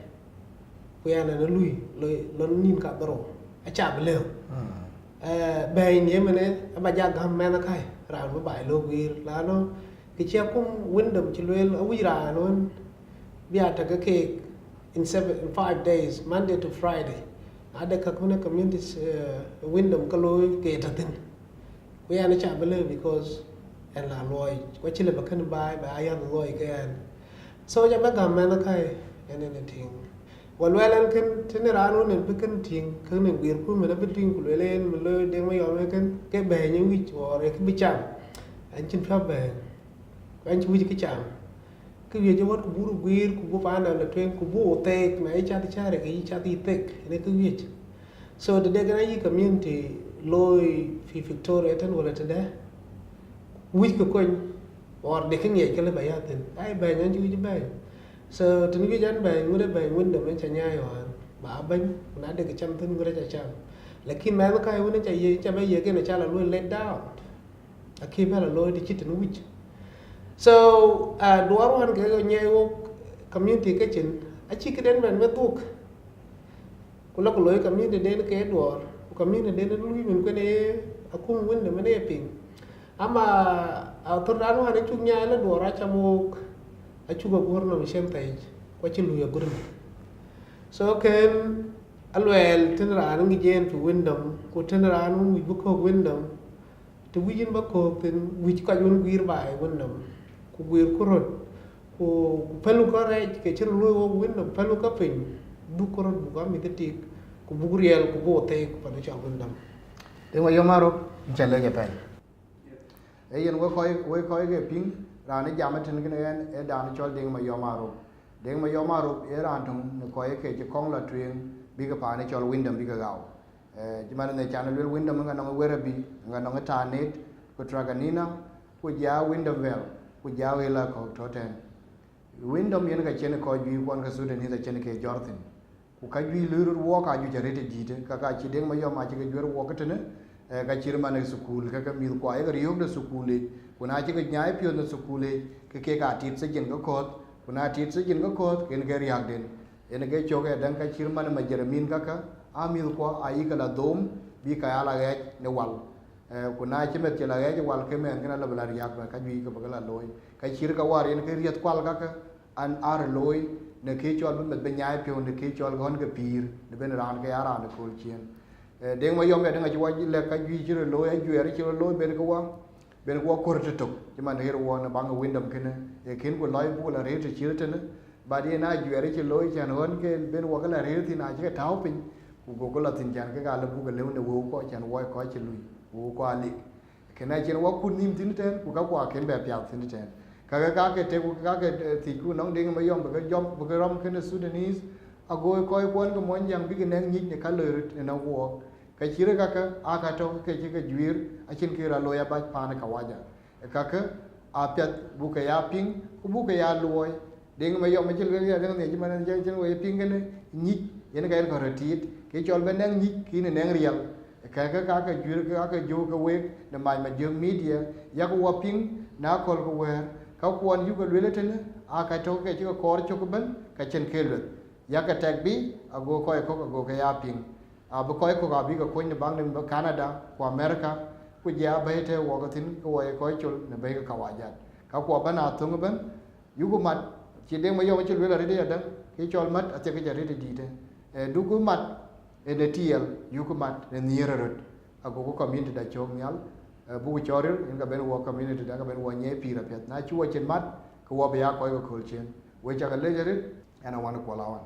Ku yɛn ënë lui lɔ nïn kadhorou, aca bï lëu. Bɛ̈ɛ̈ny ëmënë aba ja gäm mɛnh akäi raan bï baai lɔ guiir, lanu kë cï akum Wyndham cï lueel, awïc raan wën bï a tɛ̈k keek in seven, in five days, Monday to Friday. Ade käk wën ë communities, eh, Wyndham ke looi ke tɔ̈ thïn. Ku yɛn aca bï lëu because ɛn la luɔi, ku acï lëu ba kën baai, ba a yäth luɔi ke yɛn. So ca bï gäm mɛnh akäi, ɛn ënë tïŋ. Wa luɛɛl ɛn kën, tënë raan wën en bï kën tïŋ, kën en guiir ku mën abï tïŋ ku lueel en, mën looi Deŋ Mayɔm en kën, ke bɛ̈ɛ̈ny en wïc, or ë kë bï cam. Ɛn cïn piɔ̈u bɛ̈ɛ̈ny. Ku ɛn cï wïc kë cam. Kë wiëc ë wät ku buk guiir, ku buk paan dɛ̈ la tueŋ, ku buk theek, na yï cath cäär, ke yï cath yï thek, en ë kë wiëc. So, tëde kën ayï community looi fi Victoria tën wala tëde, wïc kë kony, or de kë ŋiɛc kë lëu ba ya thïn. Ai bɛ̈ɛ̈ny, ɛn cï wïc bɛ̈ɛ̈ny. So, tën wiëc ɛn bɛ̈ɛ̈ny, ŋuɔ̈t ë bɛ̈ɛ̈ny Wyndham en ca nyaai ɣɔn, ba bɛ̈ny, ku na de kë cam thïn ŋuɔ̈t ë ca cam. Lakin mɛnh akäi wën ca ye, ca bɛ ye kën ca la lueel let down. Akï bɛ la looi të cït tën wïc. So, uh, duɔɔr wän ke nyiɛɛi wok community ke cin, acï këden bɛn bɛ dhuk. Ku lɔ ku looi community den ke duɔɔr, ku community den lui min kuen ye akum Wyndham en ye piŋ. Ama athör dan wän acuk nyaai la duɔɔr acam wok, acuk aguɔ̈r nɔm cien thɛic, ku acï lui aguɔ̈r nɔm. So, kën aluɛɛl tën raan ŋic en pi Wyndham, ku tën raan wun wïc bï kök Wyndham, të wïc yïn ba kök thïn, wïc kɔc wën guiir baai Wyndham, ku guiirku röt, ku, ku pälku rɛɛc ke cï röt luöi wok Wyndham, pälku piny, dhukku röt buk a mïth ë tik, ku buk riɛl, ku buk theek pan cɔl Wyndham. Deŋ Mayɔm Arop, ca lec apɛi. Ee yen wek kɔc, wek kɔc ke piŋ, raan ë jam ëtën kënë ɛn, ee dan cɔl Deŋ Mayɔm Arop. Deŋ Mayɔm Arop ee raan töŋ në kɔc ke cï kɔŋ la tueŋ, bïk paan ë cɔl Wyndham bïk ɣau. Eh, cï man ënë can lueel Wyndham ŋa nɔŋ Werribee, ŋa nɔŋ Tarneit, ku Truganina, ku ja Wyndham Vale, ku ja ɣël akɔ̈k tɔ̈ tɛ̈n. Wyndham yen ka cïn kɔc juëc kuɔn ke Sudanese acïn ke jɔr thïn. Ku ka juëc luui röt wɔɔk, ka juëc arëët ë dïïtë, ka ka cï Deŋ Mayɔm acï ke juër wɔɔk ëtënë, eh, ka cït man ë thukul, ke ke mïth kua ye ke riöök de thukul yic, ku na cï ke nyaai piɔ̈th në thukul yic, ke kek aa tit thijin ke kɔ̈th, ku na tit thijin ke kɔ̈th, ken ke riääkden. Yen ke cök ë däŋ ka cït man ë majërëmin kakë, aa mïthkuɔ ayï ke la dhom, bï ka ya la ɣɛɛc në wal. Eh, ku na cï meth cï la ɣɛɛc ë wal ke mɛɛn kën alë bï la riääk bɛ ka juëc ke bï ke la looi. Ka cït ka wäär yen ke riɛth kual kakë, an, aa röt looi në kë cɔl bï meth bï nyaai piɔ̈u në kë cɔl ɣɔn ke pïïr, në ben raan ke ya raan ëkööl ciëën. Eh, Deŋ Mayɔm ya däŋ acï wɔ lɛ̈k ka juëc cï röt looi, ajuɛɛr cï röt looi, ben ke wɔ, ben ke wɔ kuɔ̈r tëtök, cï man ɣer wɔ në baŋ ë Wyndham kënë, ee kën ku lɔc buk la rëër të cït tënë, but yen ajuɛɛr cï looi cän ɣɔn ke ben wɔ ke la rëër thïn acï ke tääu piny, ku gokï la thïn cän kek alë buk ke lëu në wëu kɔc cän wɔ kɔc cï lui, wëu kɔc alik. Kën acïn wɔ kut nïïm thïn tɛ̈n, ku ka kua kën bɛ piath thïn tɛ̈n. Ka ke ka ke tek, ku ka ke, eh, thiëc ku nɔŋ Deŋ Mayɔm bï ke jɔm, bï ke rɔm kënë Sudanese, ago kɔc kuɔn ke Muɔnyjäŋ bïk nɛŋ nyic në ka loi röt ënɔŋ wɔɔk. Ka cït kakë, aa ka tɔ̈ ke cï ke juiir, acïn kë rɔt looi abac paan ë kawaja. Kakë, apiɛth buk ke ya piŋ, ku buk ke ya luɔi. Deŋ Mayɔm acï lueel ya däŋ nhiëc man en jɛn cïn wɔ ye piŋ kënë nyic, yen ka yen kɔn röt tiit, ke cɔl bï nɛŋ nyic, kïn ë nɛŋ riɛl. Kakë, ka ke juiir, ka ke jɔ̈ɔ̈k ke week në Mac Majöŋ Media, yak wɔ piŋ në aköl ku wɛ̈ɛ̈r, ka kuɔn yuk ke lueel ëtënë, aa ka tɔ̈ ke cï ke kɔɔr cök ëbɛ̈n, ka cïn kë lueth. Yak ke tɛk bï, ago kɔc kɔ̈k ago ke ya piŋ. Abï kɔc kɔ̈k abï ke kony në baŋ de Canada, ku America, ku jia bɛ̈i tɛ̈ wɔ ke thïn, ke wɔ ye kɔc col në bɛ̈i ke kawajat. Ka kuɔ bɛ̈n a thöŋ ëbɛ̈n, yuku mat, cï Deŋ Mayɔm acï lueel arëët ya däŋ, kë cɔl mat, athiek ke cï arëët ë dïïtë. Eh, duku mat, ë në tiɛɛl, yuku mat, në nhiëër ë röt. Agoku community da cök nhial, eh, buku cɔɔr ril, yen ka ben wɔ community da, ka ben wɔ nyiɛɛi pïïr apiɛth. Na cï wɔ cin mat, ke wɔ bï ya kɔc ke kööl ciëën. Wek cak lec arëët, ɛn a wan kuɔl awan.